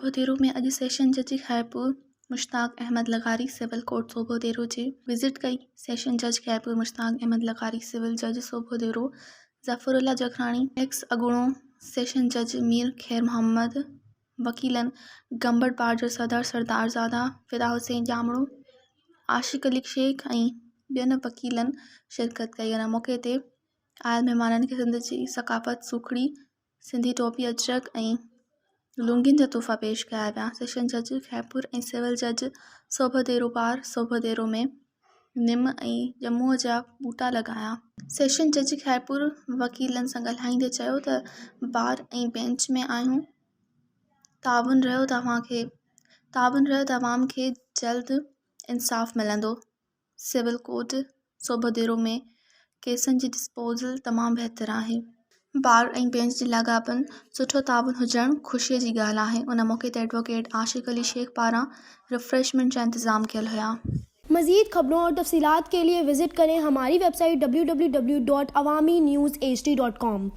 سوڀوديرو ۾ اڄ سيشن جج خيرپور مشتاق احمد لغاري سول ڪورٽ سوڀوديرو جي وزٽ ڪئي. سيشن جج خيرپور مشتاق احمد لغاري، سول جج سوڀوديرو ظفر الله جکراڻي، ايڪس اڳوڻو سيشن جج مير خير محمد، وڪيلن گمبٽ بار جو صدر سردار زاده فدا حسين ڄامڙو، عاشق علي شيخ ۽ ٻين وڪيلن شرڪت ڪئي. ان موقعي تي آيل مهمانن کي سنڌ جي ثقافت سوکڙي، سنڌي ٽوپي اجرڪ ۽ لونگين جا تحفا پيش ڪيا ويا. سيشن جج خيرپور ۽ سول جج سوڀوديرو بار سوڀوديرو ۾ نم ۽ ڄمونء جا ٻوٽا لڳايا. سيشن جج خيرپور وڪيلن سان ڳالهائيندي چيو ته بار ۽ بينچ ۾ آهيون، تعاون رهيو ته اوهان کي تعاون رهيو ته عوام کي جلد انصاف ملندو. سول ڪورٽ سوڀوديرو ۾ ڪيسن جي ڊسپوزل تمام بهتر آهي. بار ۽ بينچ جي لاڳاپن سٺو تعاون هجڻ خوشي جي ڳالهه آهي. ان موقعي تي ايڊووڪيٽ عاشق علي شيخ پاران ريفريشمينٽ جا انتظام ڪيل هيا. مزيد خبرون اور تفصيلات کے لئے وزٽ کریں ہماری web site W W W dot Awami news H D dot com.